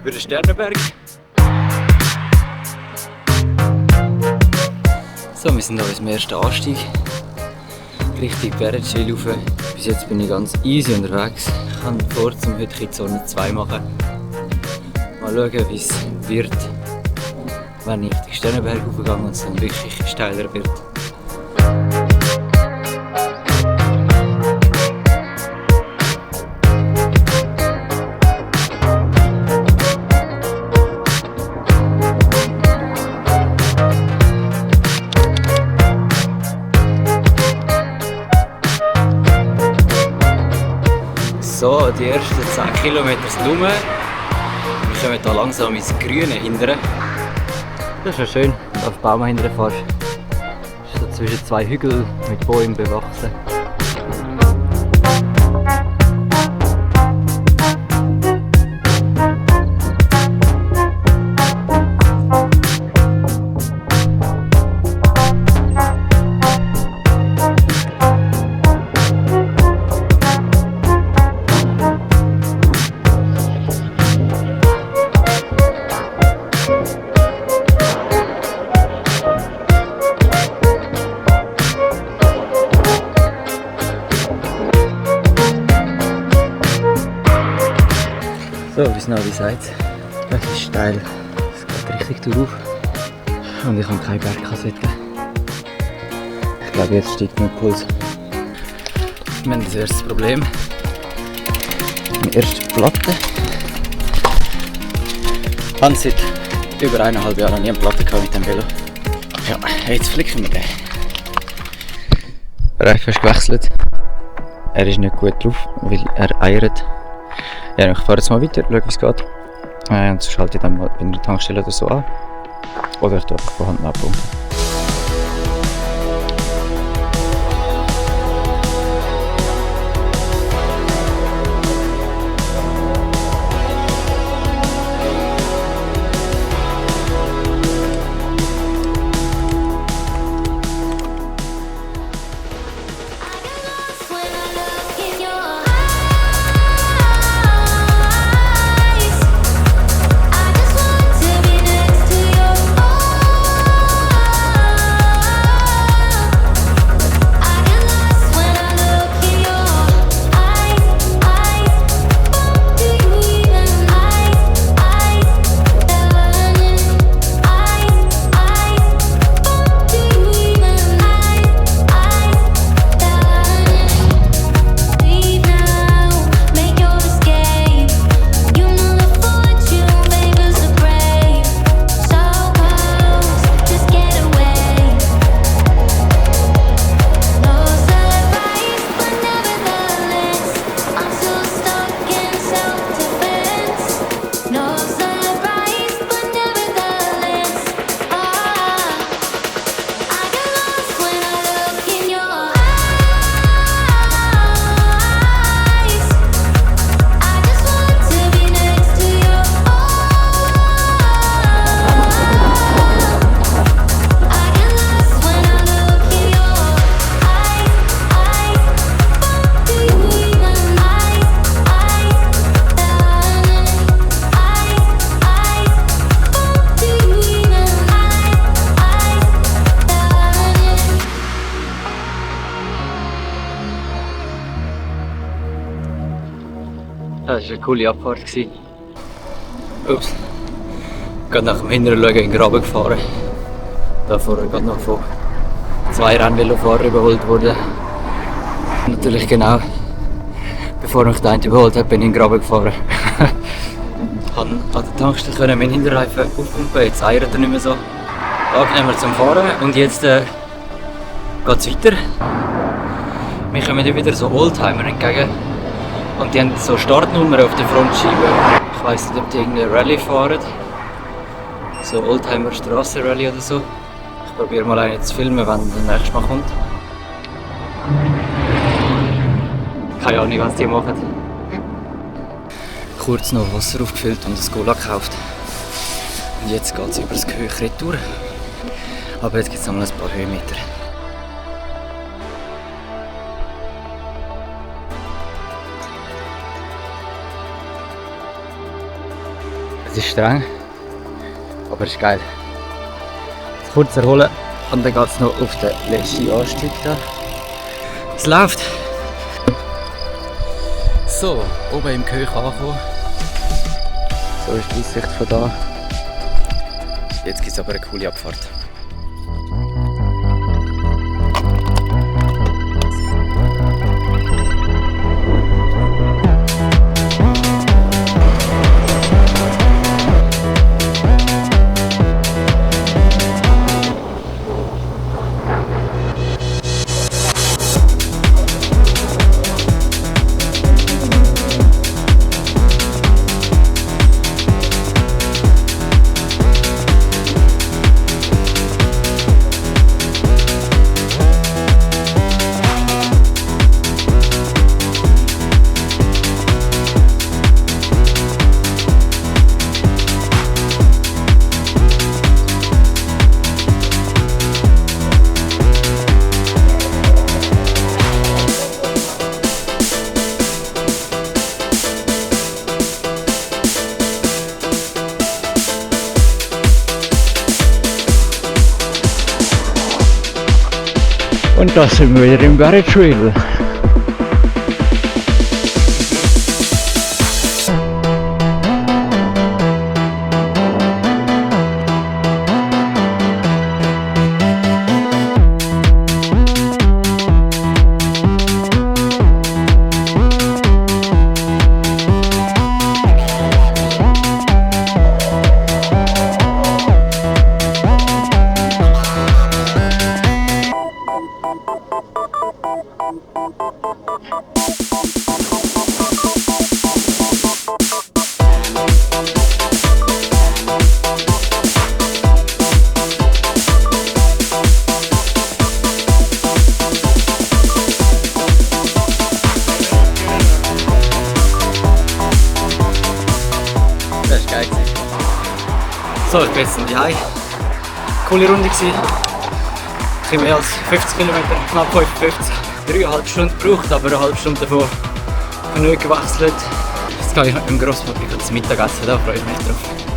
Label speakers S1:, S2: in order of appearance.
S1: über den Sternenberg. So, wir sind auf unserem ersten Anstieg. Richtig Bärenchill rauf. Bis jetzt bin ich ganz easy unterwegs. Ich habe vor, zum heute die Zone 2 machen. Mal schauen, wie es wird, wenn ich den Sternenberg hochgehe und es dann wirklich steiler wird. So, die ersten 10 Kilometer sind rum. Wir kommen hier langsam ins Grüne hinterher. Das ist ja schön, wenn du auf Baum hinterher fährst. Das ist so zwischen zwei Hügeln mit Bäumen bewachsen. So, wie es noch gesagt, das ist steil, es geht richtig drauf und ich habe keine Bergkassette. Ich glaube, jetzt steigt mein Puls. Wir haben das erste Problem. Die erste Platte. Ich habe seit über 1,5 Jahren noch nie eine Platte mit dem Velo. Ja, jetzt flicken wir den. Der Reifen ist gewechselt. Er ist nicht gut drauf, weil er eiert. Ja, ich fahre jetzt mal weiter, schaue wie es geht. Und so schalte ich dann mal bei der Tankstelle oder so an. Oder ich tue einfach von Hand abpumpen. Das war eine coole Abfahrt. Ups. Gerade nach dem Hinteren schauen in den Graben gefahren. Da vorher gerade noch von 2 Rennvelofahrern überholt worden. Natürlich genau, bevor mich der eine überholt hat, bin ich in den Graben gefahren. Ich konnte an der Tankstelle meinen Hinterreifen aufpumpen, jetzt eiert er nicht mehr so. Angenehmer zum Fahren und jetzt geht es weiter. Wir kommen wieder so Oldtimer entgegen. Und die haben so Startnummern auf der Frontscheibe. Ich weiss nicht, ob die irgendeine Rallye fahren. So Oldtimer Strassenrallye oder so. Ich probiere mal eine zu filmen, wenn der nächste Mal kommt. Keine Ahnung, was die machen. Kurz noch Wasser aufgefüllt und ein Cola gekauft. Und jetzt geht es über das Gehöch retour. Aber jetzt gibt es noch ein paar Höhenmeter. Es ist streng, aber es ist geil. Jetzt kurz erholen und dann geht es noch auf den letzten Anstieg da. Es läuft! So, oben im Köch angekommen. So ist die Aussicht von da. Jetzt gibt es aber eine coole Abfahrt. Und da sind wir wieder im Garage Wheel. Das war geil. So, ich bin jetzt in die Hause. Coole Runde gewesen. Ein bisschen mehr als 50 km, knapp 55. 3,5 Stunden gebraucht, aber eine halbe Stunde davon genug gewechselt. Jetzt gehe ich mit dem Grosspapi zum Mittagessen, da freue ich mich drauf.